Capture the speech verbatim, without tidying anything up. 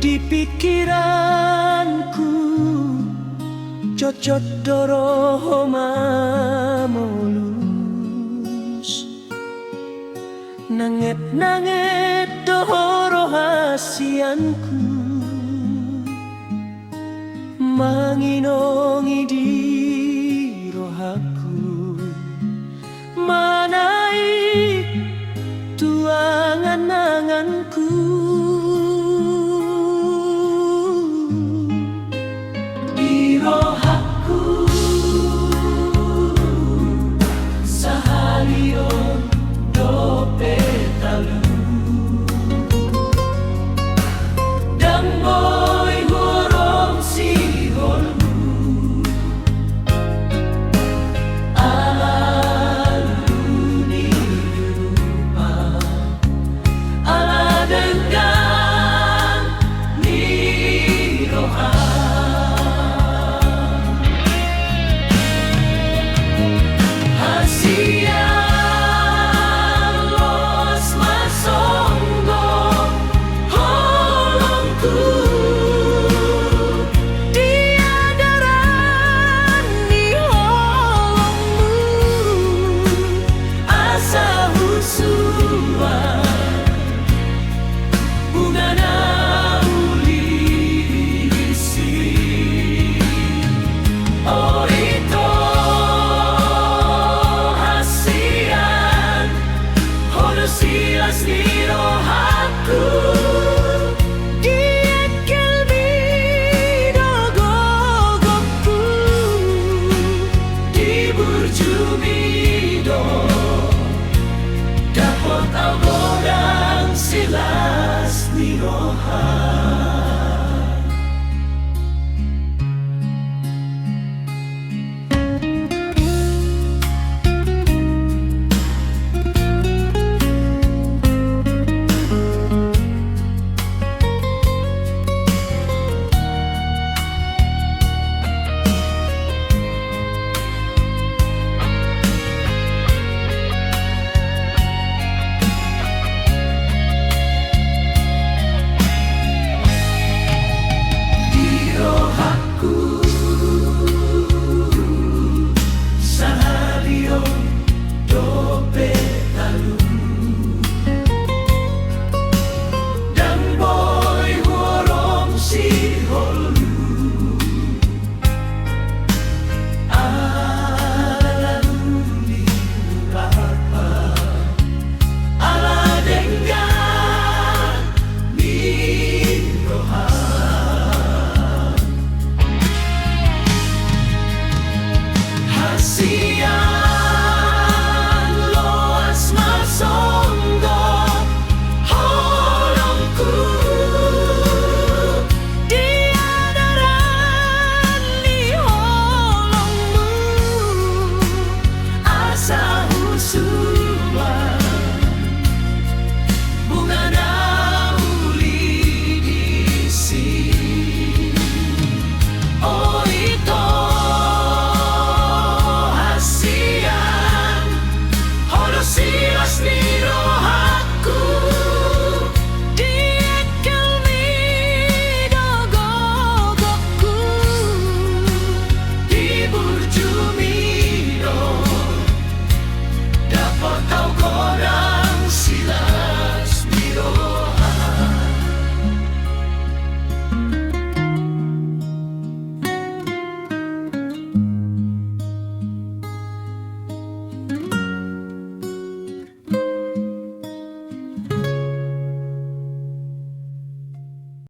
Di pingkiranku cocot do ro ho mamolus. Nanget-nanget do ho ro hasianku, manginongi di rohangku, manaik tu angan-anganku. Di rohangku sahali on dope talu, ndang boi huorong sihol ala alu ni rupa, ala denggan ni roha. Hasian los ma songgop holongku di adaran ni holongmu, asa husuan bunga na uli disi. O ito hasian, ho do silas ni rohangku, di engkelmi do gogongku, di burjumi do dapot au godang silas ni roha.